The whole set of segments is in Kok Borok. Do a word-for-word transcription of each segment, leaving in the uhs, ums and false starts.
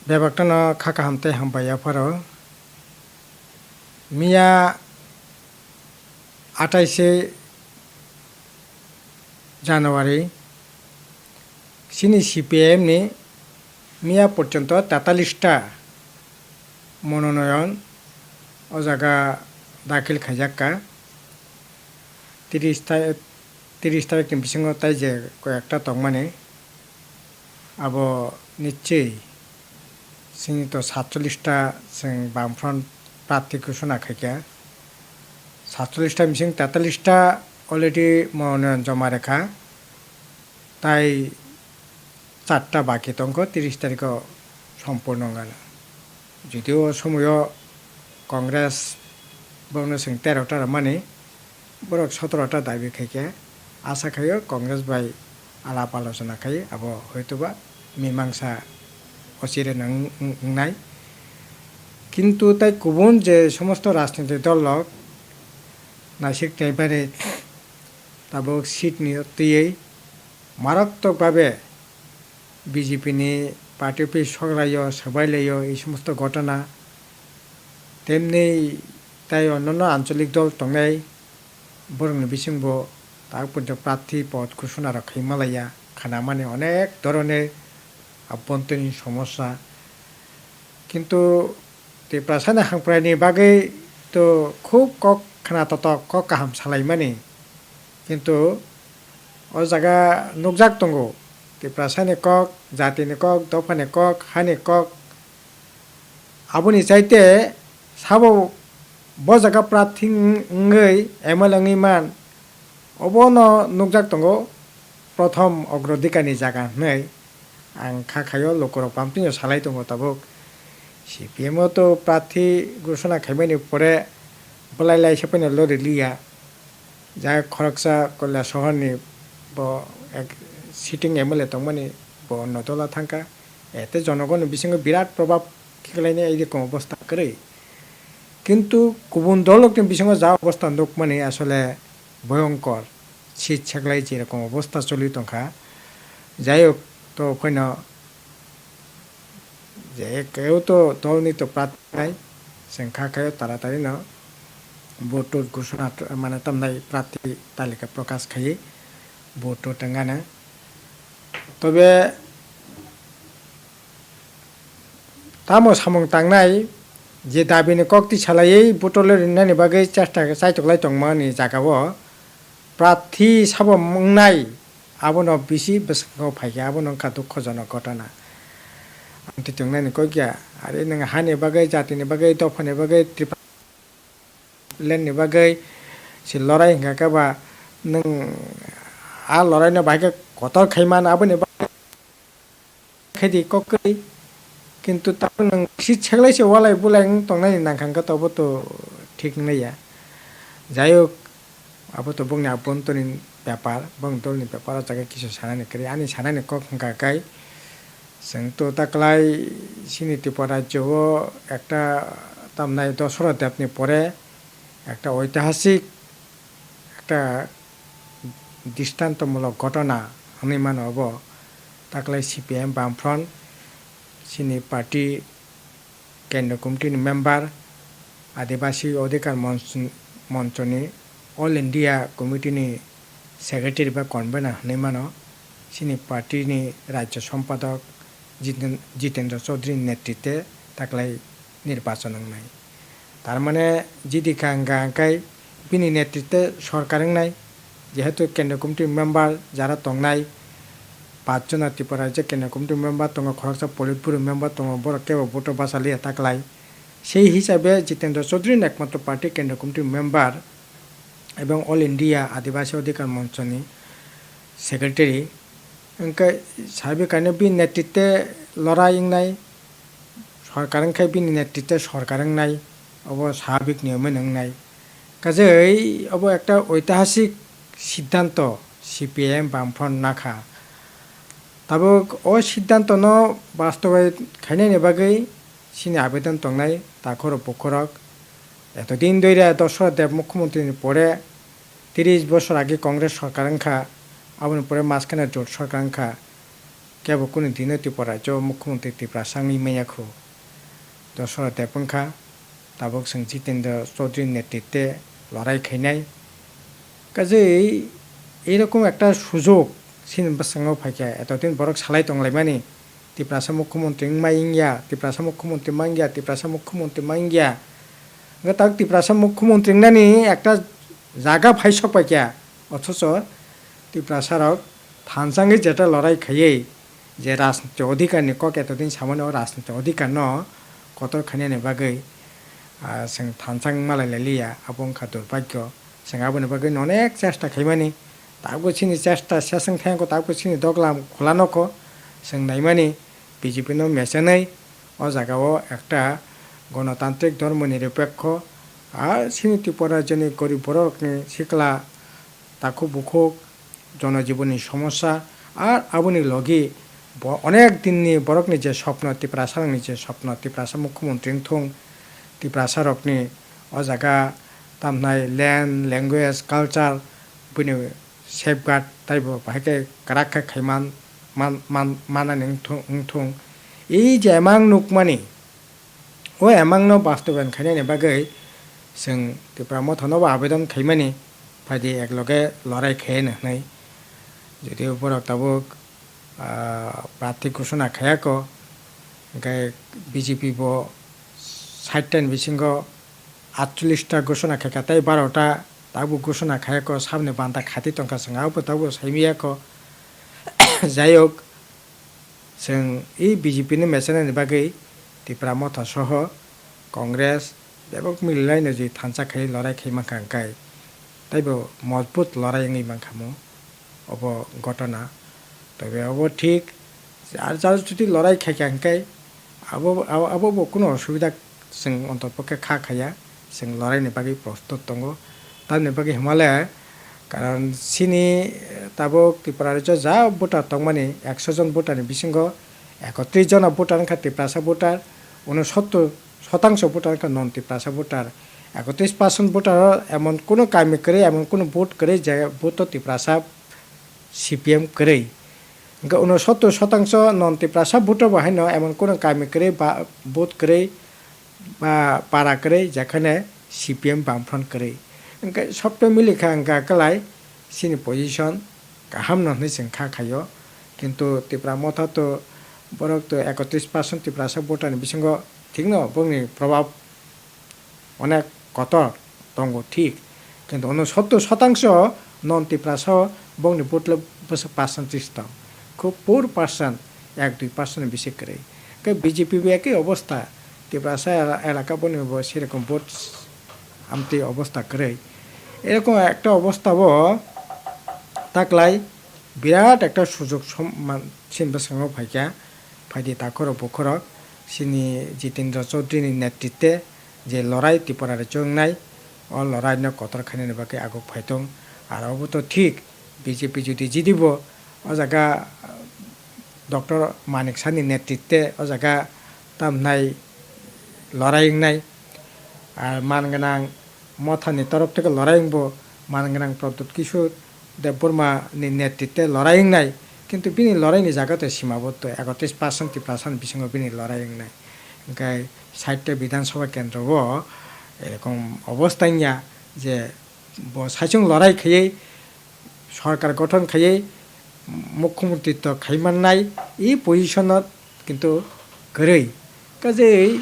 Bebakno kha kaham tei hambai yapharo. Miya atais January chini C P I M ni miya porjonto tetalis ta mononoyon o jaga dakhil khaijak kha. Tiris ta-, tiris tarikni bisingo tai je koi ekta tongmani, abo nichoi chini to satchollis ta chwng Bamfront prarthi ghosona khaikha. Satchollis ta bising tetalis ta already mononoyon joma rwkha. Tai charta baki tongkho, tiris tarikho sompurno wngkha. Judio o somoio Congress borokno chwng tero ta rwmani, borok sotoro ta dabi khaikhe, asa khaio Congress bai alap alochona khai abo hoitoba mimangsa ochire nang wngnai. Kintu tai kubun je somosto rajnitik dol rok naisik naibari tabuk seat ni twiwi maroktok babe B J P ni party office soklaio, swbailaio, ei somosto ghotona. Temni tai onnono ancholik dol tongnai borokni bisingbo tak porjonto prarthi pod ghosona rok khai malaiya, khanamani onek dhoroner abhontoni somosya. Kintu Tiprasani hamkraini bagwi to khub kok khna totok, kok kaham salaimani. Kintu o jaga nukjak tongo, Tiprasani kok, jatini kok, dophani kok, hani kok. Aboni chaite sabo bo jaga prarthi wng-, wngwi M L A wngwi man, obono nukjak tongo prothom ogrodhikarni jaga hwnwi. Ang kha khaio lukurok pamtwino salai tongo tabuk. C P M o to prarthi ghosona khaimani pore bwlai lai se phano lori liya. Jai khoroksa Koilashahar ni bo ek sitting M L A tongmani bo onno dola thangkha. Ete jonogoni bisingo birat probab khiklainai, ei rokom obostha kwrwi. Kintu kubun dolrokni bisingo ja obostha nukmani asole boyongkor, sit seklai je rokom obostha choli tongkha. Jai hok, to phano je keu to dolni to prarthi nai, chwng kha khaio taratari no vote ghosona, mane tamnai prarthi talika prokash khaiwi vote tongana. Tobe tamo samung tangnai je dabini kok twi salaiwi vote le rinani bagwi chesta chaitok lai tongmani jagao prarthi sabo wngnai, abono bisi bwskango phaikha, abono wngkha dukhojonok ghotona. Ang twi tongnani kok ya, are nwng hani bagwi, jatini bagwi, dophani bagwi, Tripura land ni bagwi se lorai hwnkha khe ba nwng a lorai no bahai khe kotor khai man, aboni bagwi khaidi kok kwrwi, kintu tabuk nwng sit seklai se walai bulai wng tongnani nangkha hwnkhe tobo to thik wnglaiya. Jai hok, abo to bongni abontonin bepar, bong dolni bepar, o jaga kisa sanani kwrwi. Ani sanani kok hwnkha khe, chwng to taklai chini Tripura rajyo o ekta tamnai Dosora Debni pore ekta oitihasik, ekta dristantomulok ghotona hwnwi mano obo. Taklai C P M Bamfront chini party Kendra Committee ni member, Adibasi Odhikar Monch-, Monchoni All India Committee ni Secretary ba Convener hwnwi mano, chini party ni Rajya Sompadok Jiten-, Jitendra Chaudhary ni netritwe taklai nirbachon wngnai. Tar mane jidi kha hwnkha hwnkhe bini netritwe sorkar wngnai, jehetu Kendra Committee member jara tongnai, pach jona Tripura Rajya Kendra Committee member tongo, khoroksa Politburo member tongo, borok kebo vote o bachaliya taklai. Sei hisabe Jitendra Chaudhary ni ekmatro party Kendra Committee member ebong All India Adibasi Odhikar Monchoni secretary. Hwnkhe sabi kainwi bini netritwe lorai wngnai, sorkar wngkhe bini netritwe sorkar wngnai, obo sabik niyomeno wngnai. Kajei obo ekta oitihasik siddhanto C P I M Bamfront nakha. Tabuk o siddhantono bastobayoto khainani bagwi chini abedon tongnai takhurok bukhurok. Etodin doira Dosora Deb mukhyamantri ni pore, tiris bosor age Congress sorkar wngkha, aboni pore majkheno jot sorkar wngkha. Kebo kunu dino Tripura rajyo mukhyamantri Tiprasa wngwi manya khu. Dosora dep wngkha, tabuk chwng Jitendra Chaudhary netritwe lorai khainai. Kaje ei rokom ekta sujok chini bwskango phaikha, etodin borok salai tonglaimani, Tiprasa mukhyamantri wngmai wngya, Tiprasa mukhyamantri mangya, Tiprasa mukhyamantri mangya. Hwnkhe tabuk Tiprasa mukhyamantri wngnani ekta jaga phai sok paikha, othocho Tiprasarok thansa wngwi jeta lorai khaiwi je rajniti odhikarni kok etodin samani o rajniti odhikarno kotor khainani bagwi, ah, chwng thansa wng malai lai liya, abo wngkha durbhagyo. Chwng aboni bagwi no onek chesta khaimani, tabukbo chini chesta seswng thangkho, tabukbo chini doglam khwla nokho. Chwng naimani B J P no mechenwi o jagao ekta gonotantrik dhormo niripekho, ah, chini Tripura rajyoni gorib bororokni sikla takhuk bukhuk, jonojibonni somosya, ar aboni logi bo-, onek dinni borokni je sopno, Tiprasarokni je sopno, Tiprasa mukhyamantri wngthung, Tiprasarokni o jaga tamhnai land, language, culture, bini safeguard taibo bahai khe kwrak khe khaiman, man, man, manani wngthung, wngthung. Ei je emang nukmani, o emangno bastobayan khainani bagwi chwng Tipra Mothano bo abedon khaimani, phaidi ekloge lorai khaiyano hwnwi. Judio borok tabuk, ah, prarthi ghoshona khayako, hwnkhe B J P bo sait ta ni bisingo atchollish ta ghoshona khaikha tei baro ta tabuk ghoshona khayako, saboni banta khati tongkha, chwng abo tabuk saimiyako. Jai hok, chwng e B J P ni mechenani bagwi Tipra Motha soho Congress bebak mililaino je thansa khai lorai khai mankha, hwnkhe teibo mojbut lorai wngwi mankha mo obo gotona. Tobe obo thik, ar jara jodi lorai khaikha hwnkhe abo, abo, abo bo kunu osubida chwng ontotpokhe kha khaya, chwng loraini bagwi prostut tongo. Tamni bagwi hwnmale, karon chini, eh, tabuk Tripura rajyo ja voter tongmani, ekso jon voter ni bisingo ekotris jona voter wngkha Tiprasa voter, unosottor shotangso voter wngkha non Tiprasa voter. Ekotris percent voter o emon kunu kami kwrwi, emon kunu vote kwrwi je vote o Tiprasa C P M kwrwi. Hwnkhe unosottor shotangso non Tiprasa voter bo haino emon kunu kami kwrwi ba vote kwrwi ba para kwrwi, jekhane C P M Bamfront kwrwi. Hwnkhe sob to milikha hwnkha kwlai chini position kaham no hwnwi chwng kha khaio. Kintu Tipra Motha to borok to ekotris percent Tiprasa voter ni bisingo thikno bongni probab onek kotor tongo thik, kintu ono sottor shotangso non Tiprasa o bongni vote le bwswk percentage tong, khub poor percent, ek dui percent ni bisi kwrwi. Khe B J P bo ekhi obostha, Tiprasa ela-, elaka boni bo serokom vote amtwi obostha kwrwi. Erokom ekta obostha o taklai birat ekta sujok som-, man-, chini bwskango phaikha, phaidi takhorok bukhorok chini Jitendra Chaudhary ni netritwe je lorai Tripura rajyo wngnai, o lorai no kotor khainani bagwi aguk phaitong. Aro obo to thik, B J P jodi jidibo, o jaga Doctor Manik Saha ni netritwe o jaga tamnai lorai wngnai. Ar man gwnang Motha ni torof theke lorai wngbo, man gwnang Pradyut Kishore Debbarma ni netritwe lorai wngnai, kintu bini lorai ni jaga to sima bo to ekotris percent Tiprasa ni bisingo bini lorai wngnai. Hwnkhe sait ta Bidhan Sabha kendro o erokom obostha wngya je bo saichung lorai khaiwi sorkar gothon khaiwi mukhyamantri to khai mannai, e position o kintu kwrwi. Kaje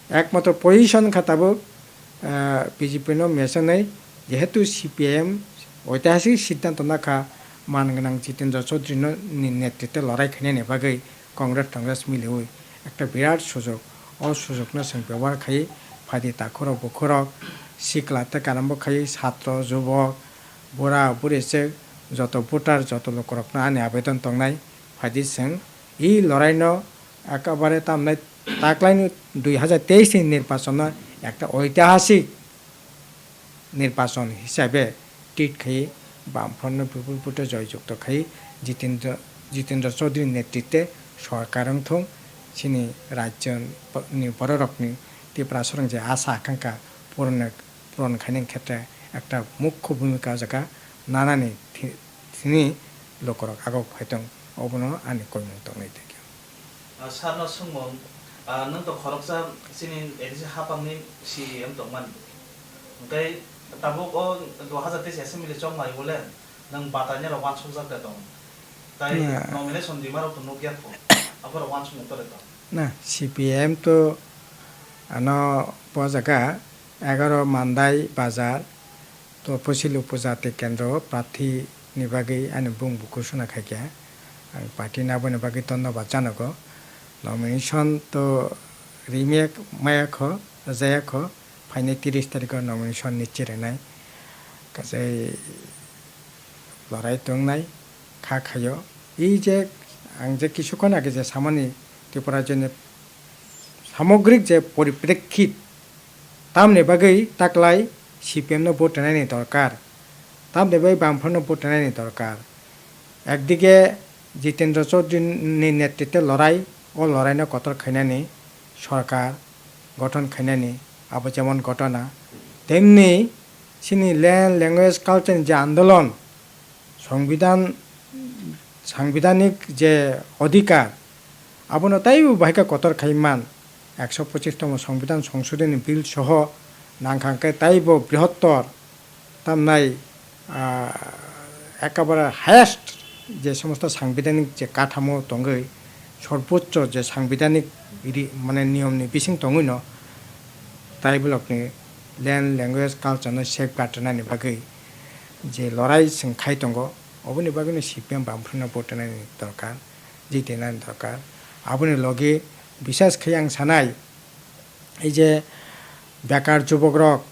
ekmatro position kha tabuk, ah, B J P no mechenai, jehetu C P I M oitihasik siddhanto nakha, man gwnang Jitendra Chaudhary no ni netritwe lorai khainani bagwi Congress Tongress miliwi ekta birat sujok, o sujokno chwng bebohar khaiwi phaidi takhurok bukhurok, sikla tei kanambo khaiwi satro, jubok, bura buri se joto voter, joto lukurokno ani abedon tongnai, phaidi chwng e loraino ekabare tamnai taklaini dui hazar teis ni nirbachonno ekta oitihasik nirbachon hisabe treat khai Bamfront no bipul vote joy jukto khai Jitendra, Jitendra Chaudhary netritwe sorkar wngthung, chini rajyo ni bororokni Tiprasa rok je asa akangkha puron, puron khainani khetre ekta mukho bhumika o jaga nanani thi-, thini lukurok agok phaitong. Obono ani koimung tongnai tei khe. Ah, sir no swngmung, ah, nwng to khoroksa chini A D C hapang ni C E M tongmani. Hwnkhe tabuk o dua hazar teis assembly chongmai bole nwng batainai rok uansukjak de tong. Tai Na. Nomination rima rok to nukya kho. Aborok uansukmung tore tong. Na, C P M to ano bo jaga egaroh Mandai bazar, Toposil Upojati Kendro prarthi ni bagwi ani bung buku suna khaikha. Ang party ni aboni bagwi dhonnobad janogo. Nomination to rimya maya kho, jaya kho, phainai tris tarikh o nomination ni chirinai. Kajai lorai tongnai kha khaio. Ei je ang je kisu khon age je samani Tripura rajyoni samogrik je poriprekhit, tamni bagwi taklai C P M no vote rwnaini dorkar, tamni bagwi Bamfront no vote rwnaini dorkar. Ekdige Jitendra Chaudhary ni netritwe lorai, o lorai no kotor khainani sorkar gothon khainani, abo jemon ghotona, temni chini land, language, culture ni je andolon, Songbidan, sangbidanik je odhikar, abono teibo bahai khe kotor khai man. Ekso pochis tomo Songbidan Songshodhoni Bill soho nangkha khe teibo brihottor tamnai, ah, ekabare highest je somosto sangbidanik je kathamo tongwi, sorbochcho je sangbidanik ri-, mane niyomni bising tongwino, tei borokni land, language, culture no safeguard rwnani bagwi je lorai chwng khai tongo, oboni bagwino C P M Bamfront no vote rwnani dorkar, jitinani dorkar. Aboni logi bisas khai ang sanai, ei je bekar jubokrok,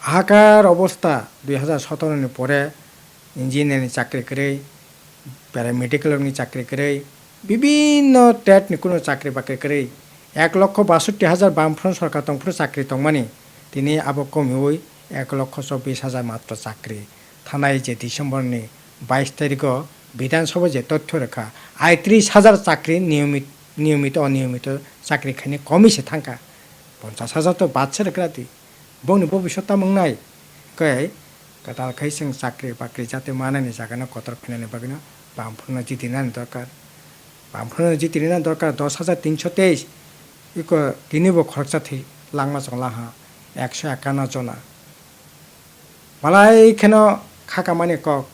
ahakar obosta dui hazar sotoro ni pore engineer ni chakri kwrwi, paramedical ni chakri kwrwi, bibinno trade ni kuno chakri bakri kwrwi, ek lokho basotti hajar Bamfront sorkar tongphuru chakri tongmani, tini abo komiui ek lokho chobbish hajar matro chakri. Thanai je December ni bais tarikh o Bidhan Sabha je tothyo rwkha, aitris hajar chakri niyomit, niyomito oniyomito chakri khainai komi se thangkha, ponchash hajar to bad se rwkra di. Bongni bobiswt tamo wngnai? Hwnkhe kwtal khai chwng chakri bakri jate manani jagano kotor khainani bagwino Bamfront no jitinani dorkar. Bamfront no jitinani dorkar dos hajar tinsho teis. Iko tinibo khoroksa thwi langma chwng laha ekso ekanno jona. Malai kheno khakamani kok.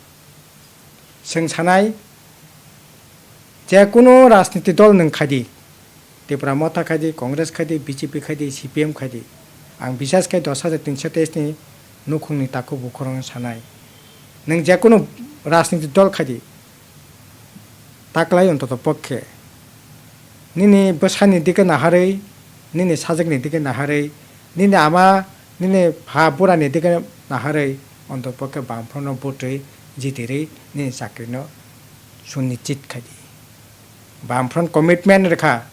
Chwng sanai, je kunu rajniti dol nwng khai di, Tipra Motha khai di, Congress khai di, B J P khai di, C P M khai di, ang bisas khe dos hajar tinsho teis ni nukhungni takhuk bukhurokno sanai, nwng je kunu rajniti dol khai di, taklai ontoto pokhe nini bwsani dike naharwi, nini sajwkni dike naharwi, nini ama, nini pha burani dike naharwi, ontoto pokhe Bamfront no bwtwi jitirwi nini chakrino sunichit khai di. Bamfront commitment rwkha,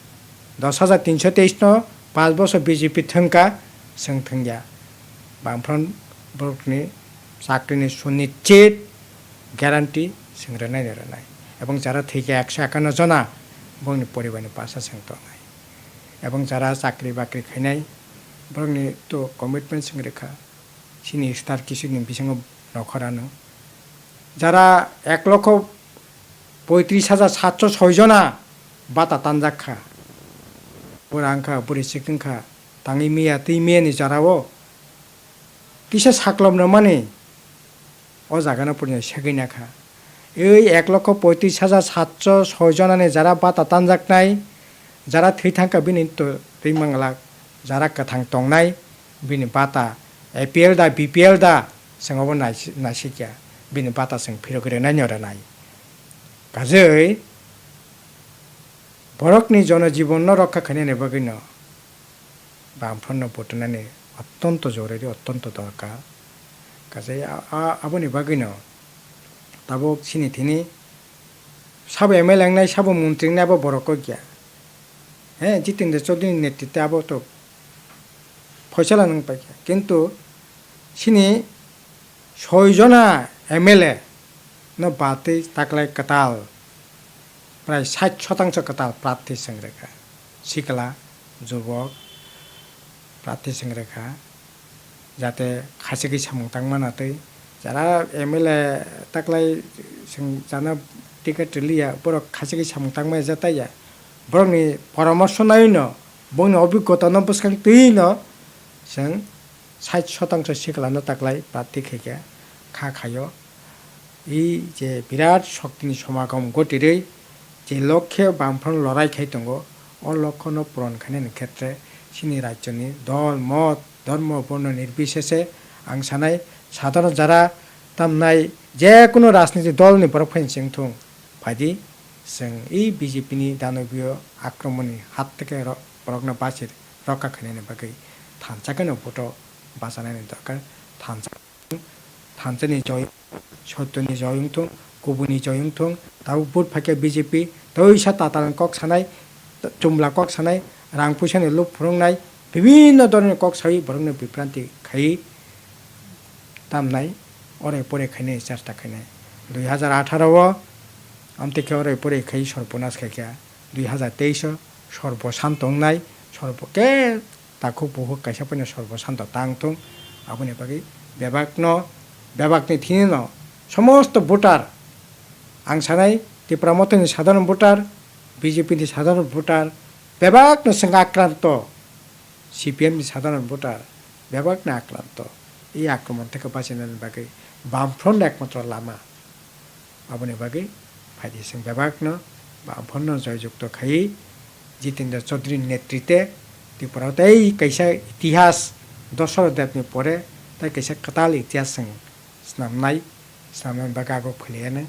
dos hajar tinsho teis no panch bosor B J P thwngkha, chwng thwngya. Bamfront borokni chakrini sunichit guarantee chwng rwnai ni rwnai. Ebong jara thwikha ekso ekanno jona, bongni poribarni pasa chwng tongnai. Ebong jara chakri bakri khainai, borokni to commitment chwng rwkha, chini star kisuni bisingo nokhorano. Jara ek lokho poitris hajar satso soi jona bata tanjak kha. Bura wngkha, bwrwi swk wngkha, tangwi miya, twi miya ni jora o kisa saklom rwmani o jaga no purinai segwi nakha. Ei ek lokho poitris hajar satso soi jona ni jara bata tanjaknai, jara thwi thangkha bini to twi manglak, jara kwthang tongnai bini bata A P L da, B P L da, chwng obo nai-, naisikya, bini bata chwng phirogwi rwnai no rwnai. Kajwi borokni jonojibonno rokha khainani bagwino Bamfront no butunani ottonto jorori, ottonto dorkar. Kajwi a-, a-, aboni bagwino tabuk chini thini sabo M L A wngnai, sabo montri wngnai abo borok kok ya. He, Jitendra Chaudhary ni netritwe abo to phoisala nung paikha. Kintu chini soi jona M L A no batwi taklai kwtal, prai sait shotangso kwtal prarthi chwng rwkha. Sikla, jubok, prarthi chwng rwkha. Jate khachigwi samung tangma natwi. Jara M L A taklai chwng jana ticket rwliya, borok khachigwi samung tangmaya jataya. Borokni poramorso naiwi no, bongni obhiggota no bwskang twiwi no chwng sait shotangso sikla no taklai prarthi khaikha, kha khaio. I je birat shokti ni somagom gotirwi je lokhe Bamfront lorai khai tongo, o lokho no puron khainani khetre chini rajyo ni dol, mot, dhormo, borno nirbisese ang sanai, sadharon jara tamnai je kunu rajniti dol ni borok phaini chwng thung, phaidi chwng i B J P ni danobio akromon ni hat theke ro-, borokno bachir rokha khainani bagwi thansa kheno vote o bachanani dorkar. Thansa, thansani joy, sotyoni joy wngthung, kubuni joy wngthung, tabuk vote phaikhe B J P, toisa tatal kok sanai, chumla kok sanai, rang puisani lup phurungnai, bibinno dhoroni kok sawi borokno bibranti khaiwi tamnai, ore pore khainai, chesta khainai. Dui hajar atharo o amtwi khe ore pore khai sorbonas khaikha, dui hajar teis o sorbo santo wngnai, sorbo khe takhuk bukhuk kaisa phano sorbo santo tang thung, aboni bagwi bebakno, bebakni thini no somosto voter, ang sanai Tipra Mothani sadharon voter, B J P ni sadharon voter, bebakno chwng akranto, C P M ni sadharon voter, bebakno akranto. I akromon theke bachinani bagwi Bamfront ekmatro lama. Aboni bagwi phaidi chwng bebakno Bamfrontno joyjukto khaiwi Jitendra Chaudhary ni netrite Tripura o tei kaisa itihas Dosaro Debni pore tei kaisa kwtal itihas chwng snamnai, snamnani bagwi abo phwlaiya nang.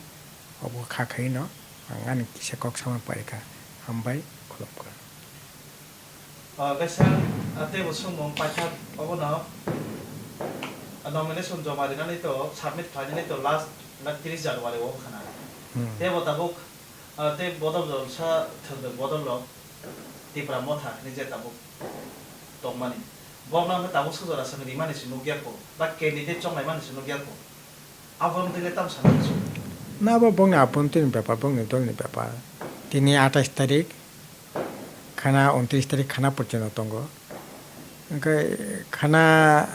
Obo kha khaino ang ani kisa kok samani phaikha. Hambai, khulumkha. Ah, kaisa, ah, teibo swngmung paithak obono, ah, nomination joma rinani to submit khlainani to last na tris January o khna. Hmm. Teibo tabuk, ah, tei bodol rok sa thwng bodol rok Tipra Motha hwnwi je tabuk tongmani. Borokno hwnwi tabuk sujora swng rimani se nukya kho, ba candidate chonglaimani se nukya kho. Aboni twi le tamo sana muchung. Na, bo bongni aboni twi ni bepar, bongni dol ni bepar. Tini atais tarik, khana untris tarik khana porjonto tongo. Hwnkhe khana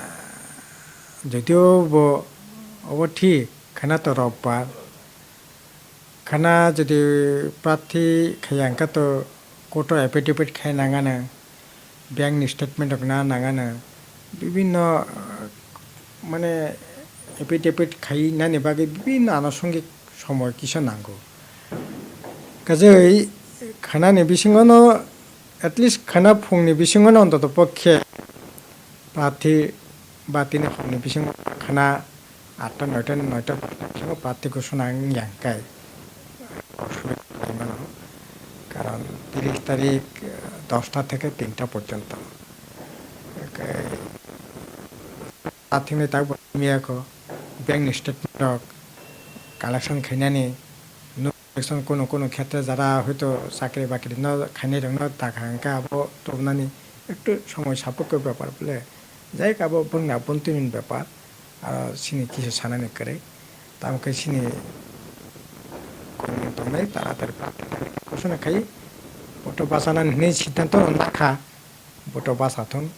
jodio bo obo thik, khana to robbar. Khana jodi prarthi khaiya hwnkhe to court o affidavit khai nangano, bank ni statement rok na nangano, bibinno, ah, mane affidavit khai nani bagwi bibinno anusangik somoy kisa nango. Kajai khanani bisingo no, at least khana phungni bisingo no ontoto pokhe prarthi ba tini horni bisingo khana atta noita, noita bisingo prarthi ghosona wngya hwnkhe osubida khlai mano. Karon tris tarik, eh, dosta theke tinta porjonto. Hwnkhe prarthini tabuk miya kho, bank ni statement rok collection khainani, Election kunu kunu khetre jara hoito chakri bakri no khainai rok no taka hwnkhe abo tubunani ektu somoi sapuk khe bepar bole. Jai abo bwngni aboni twi ni bepar, aro chini kisa sanani kwrwi. Tamo khe chini kunu tongnai taratari prarthana khai vote bachanani hinwi siddhanto nakha, vote bachathung,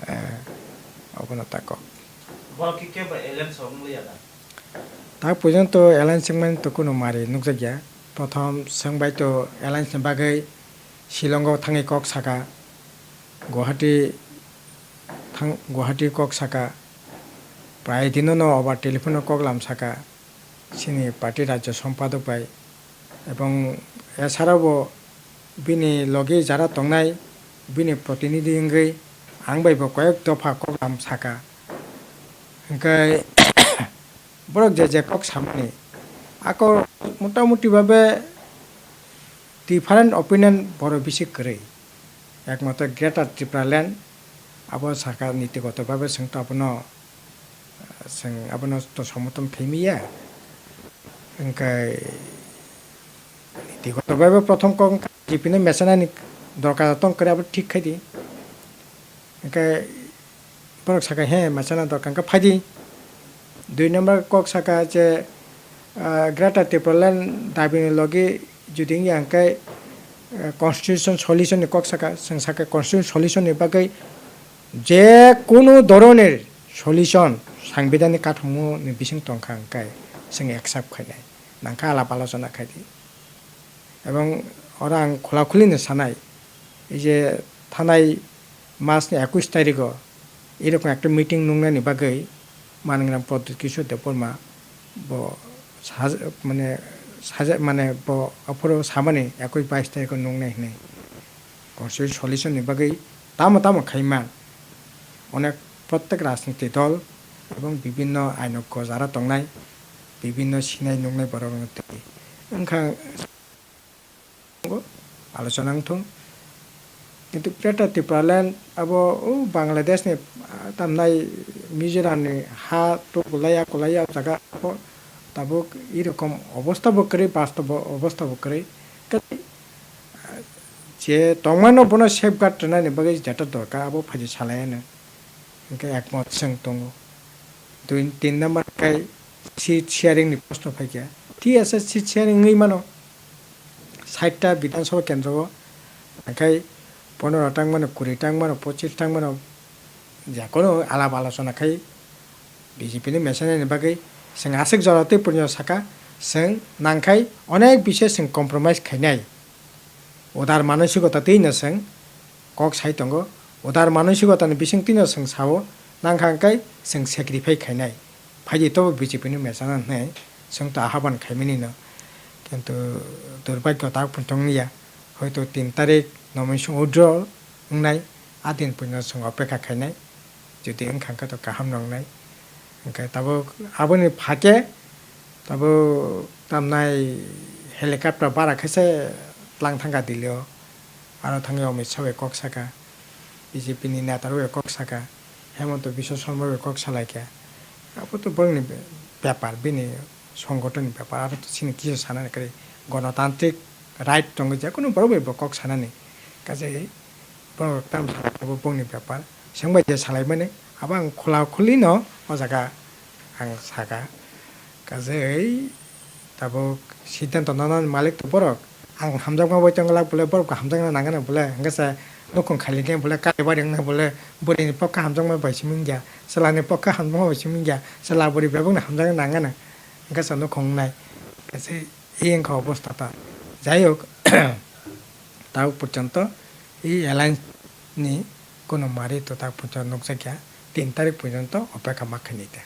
eh, obono tako. Borok khe kebo alliance rok wng liya da? Tak porjonto alliance wngmani to kunu mari nukjakya. Prothom swngbai to alliance ni bagwi Shillong o thangwi kok saka, Guwahati thang, Guwahati kok saka, prai dino no obar telephone o kok lam saka, chini party rajya sompadok bai, ebong esarao bo bini logi jara tongnai bini protinidhi wngwi ang bai bo koyek dopha kok lam saka. Hwnkhe borok je je kok samani, ako motamuti babe different opinion borok bisi kwrwi. Ekmatro Greater Tipraland abo saka nitigoto babe chwng to abono, chwng abono to somoton khaimaya. Hwnkhe nitigoto babe prothom kok wngkha B J P no mechanani dorkar tong kwrwi abo thik khai di. Hwnkhe borok saka, "He, machana dorkar wngkha, phaidi." Dui number kok saka je, ah, Greater Tipraland dabi ni logi jodi wngya hwnkhe, ah, constitution solution ni kok saka, chwng saka constitution solution ni bagwi je kunu dhoronir solution sangbidhanik kathamo ni bising tongkha hwnkhe chwng accept khainai. nangkha alap alochona khaidi. Ebong oro ang khula khulino sanai, ei je thanai masni ekush tarigo erokom ekta meeting nungnani bagwi Manigram Pradyut Kishore Debbarma bo saja-, mane saja-, mane bo aphuru samani ekush bais tarigo nungnai hinwi. Constitution solution ni bagwi tamo tamo khai man. Onek prottek rajniti dol ebong bibinno ainok gojara tongnai, bibinno sinai nuknai borok rok twi wngkha alochona wngthung. Kintu Greater Tipraland abo o Bangladesh ni, ah, tamnai Mizoram ni ha to kulai ya kulai ya jaga abo tabuk irokom obostha bo kwrwi, bastob obostha bo kwrwi. Je tongmano bono safeguard rwnani bagwi jeto dorkar abo phaidi salaiano. Hwnkhe ekmot chwng tongo. Dui, tin number khe seat sharing ni proshno phaikha. Thik ase, seat sharing wngwi mano. Sait ta Bidhan Sabha kendro o. Hwnkhe pondro tang mano, kuri tang mano, pochis tang mano. Jekono alap alochona khai B J P ni mesenani bagwi chwng aswk jora twi puino saka, chwng nangkhai onek bishe chwng compromise khainai. Udar manosikota twino chwng kok sai tongo, udar manosikotani bising twino chwng sao, nangkha hwnkhe chwng sacrifice khainai. Phaidi tobo B J P ni mesana hwnwi chwng to ahwaban khaimanino. Kintu durbhagyo tak phunthung ya, hoito tin tarik nomination withdrawal wngnai, a din puino chwng opekha khainai. Jodi wngkha khe to kaham nongnai. Hwnkhe tabuk aboni phake tabuk tamnai helicopter bara khe se tlang thangkha Delhi o. Aro thangwi Amit Shah bai kok saka, B J P ni neta rok bai kok saka, Hemanta Biswa Sarma bai kok salaikha. Abo to borokni be-, bepar, bini songgoton ni bepar, aro to chini kisa sanani kwrwi. Gonotantrik right tongo, jekunu borok bai bo kok sanani. Kaje borok tam salai abo bongni bepar. Chwng bai je salaimani, abo ang khula khulino o jaga ang saka. Kaje tabuk siddhanto nanani malik to borok. Ang hamjakma bai tongla bole borok hamjakna nangana bole. Hwnkhe se nukhung khali khe bole kaibar wngna bole bwrwi ni pokha hamjakma bai simi wngya. Chwla ni pokha hamjakma bai simi wngya. Chwla bwrwi bebak no hamjakna nangana. Hwnkhe se nukhung wngnai. Kaje Ei wngkha obostha ta. Jai hok, tabuk porjonto ei alliance ni kono mari to tabuk porjonto nukjakya, tin tarik porjonto opekha ma khainai ta.